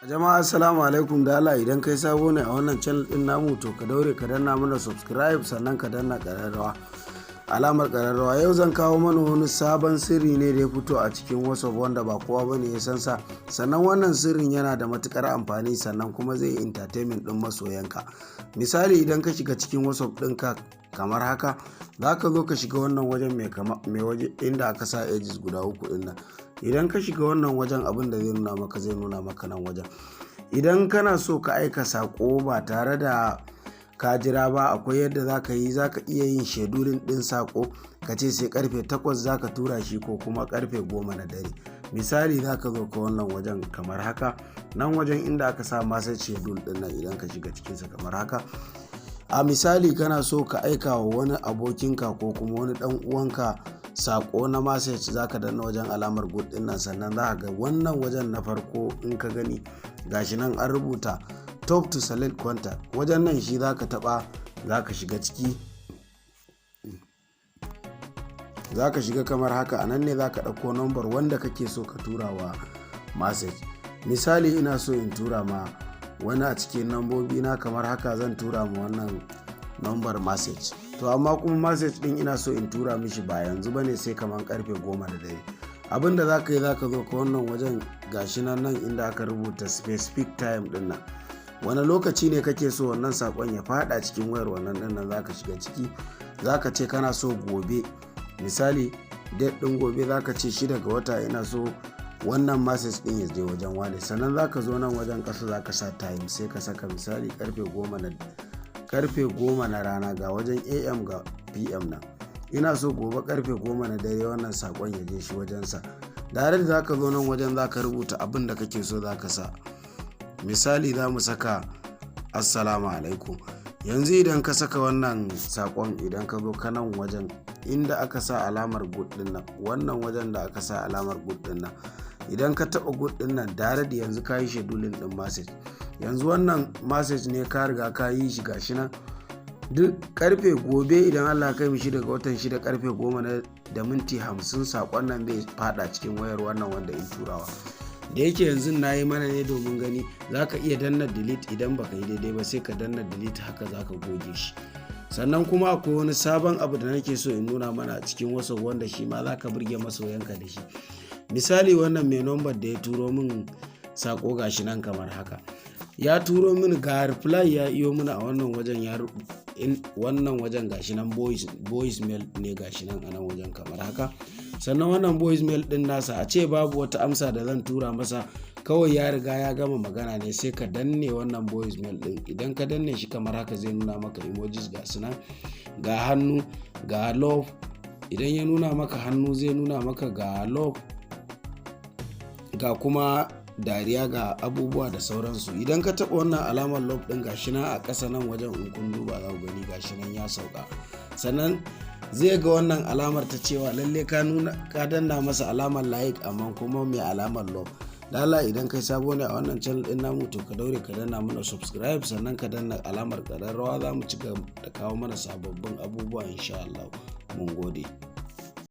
Jama'a, assalamu alaikum. Da Allah, idan kai sabo ne a wannan channel din namu, to ka daure ka danna mana subscribe, sannan ka danna kararrawa, alamar kararrawa. Yau zan kawo mana wani sabon sirri ne da ya fito a cikin WhatsApp, wanda ba kowa bane ya san sa. Sannan wannan sirrin yana da matukar amfani, sannan kuma zai entertainment din masoyanka. Misali, idan ka shiga cikin WhatsApp ɗinka kamar haka, za ka zo ka shiga wannan wajen mai waje inda aka sa edges guda uku ɗin nan. Idan ka shiga wannan wajen, abin da zai nuna maka, zai nuna maka nan wajen. Idan kana so ka aika sako ba tare da ka jira ba, akwai yadda za ka yi. Za ka iya yin scheduling ɗin sako, ka ce sai karfe 8 za ka tura shi ko kuma karfe 10 na dare. Misali, za ka zo ka wannan wajen kamar haka, nan wajen inda aka sa message schedule ɗin nan. Idan ka shiga cikinsa kamar haka, a misali kana so ka aika wa wani abokinka ko kuma wani dan uwanka sako na message, za ka danna wajen alamar good din nan. Sannan za ka ga wannan wajen na farko. In ka gani, gashi nan an rubuta "Tap to select contact". Wajen nan shi za ka taba, za ka shiga ciki. Za ka shiga kamar haka. A nan ne za ka ɗauko number wanda kake so ka tura wa message. Misali, ina so in tura ma wani a cikin nambobi na kamar haka, zan tura ma wannan number message. To amma kuma message din ina so in tura mishi ba yanzu bane, sai kamar karfe 10 da dare. Abinda za ka yi, za ka zo ka wannan wajen, gashi nan, nan inda aka rubuta "specific time" din nan. Wani lokaci ne kake so wannan sakon ya fada cikin wayar wannan din nan? Za ka shiga ciki, za ka ce kana so gobe. Misali, date din gobe, za ka ce 6 ga wata ina so wannan message din ya je wajen wane. Sannan za ka zo nan wajen ƙasa, za ka sa time, sai ka saka misali karfe 10 na rana. Ga wajen AM, ga PM nan. Ina so gobe karfe 10 na dare wannan sakon ya je shi wajensa. Da za ka zo nan wajen, za ka rubuta abin da kake so za ka sa. Misali, za mu saka "Assalamu alaikum". Yanzu idan ka saka wannan sakon, idan ka zo ka nan wajen inda aka sa alamar good din nan, wannan wajen da aka sa alamar good din nan, idan ka taba good din nan dare da yanzu ka yi scheduling din message. Yanzu wannan message ne ka riga ka yi shi. Gashi nan, duk karfe gobe, idan Allah kai mu 6 ga watan 6, karfe 10:50, sakon nan zai fada cikin wayar wannan wanda in turawa. Da yake yanzu na yi mana ne domin gani, za ka iya danna delete. Idan baka yi daidai ba, sai ka danna delete, haka za ka goge shi. Sannan kuma akwai wani sabon abu da nake so in nuna mana a cikin wasu, wanda shi ma za ka burge masoyanka da shi. Misali, wannan mai nombar da ya turo min sako, gashi nan kamar haka, ya turo mini, ga reply ya iyo mini a wannan wajen. Ya wannan wajen, gashi nan, voice mail ne, gashi nan a nan wajen kamar haka. Sannan wannan voice mail din nasa, a ce babu wata amsa da zan tura masa, kawai ya riga ya gama magana ne, sai ka danne wannan voice mail din. Idan ka danne shi kamar haka, zai nuna maka emojis, ga su nan, ga hannu, ga love. Idan ya nuna maka hannu, zai nuna maka ga love, ga kuma dariya, ga abubuwa da sauransu. Idan ka taɓa wannan alamar love ɗin, gashi nan a ƙasa nan wajen, in kun duba za ku gani, gashi nan ya sauka. Sannan zai ga wannan alamar ta cewa lalle ka nuna ka danna masa alamar like, amma kuma mai alamar love. Da Allah, idan kai sabo ne a wannan channel din namu, to ka daure ka danna mana subscribe, sannan ka danna alamar ƙararrawa. Za mu ci gaba da kawo mana sababbin abubuwa insha Allah. Mun gode.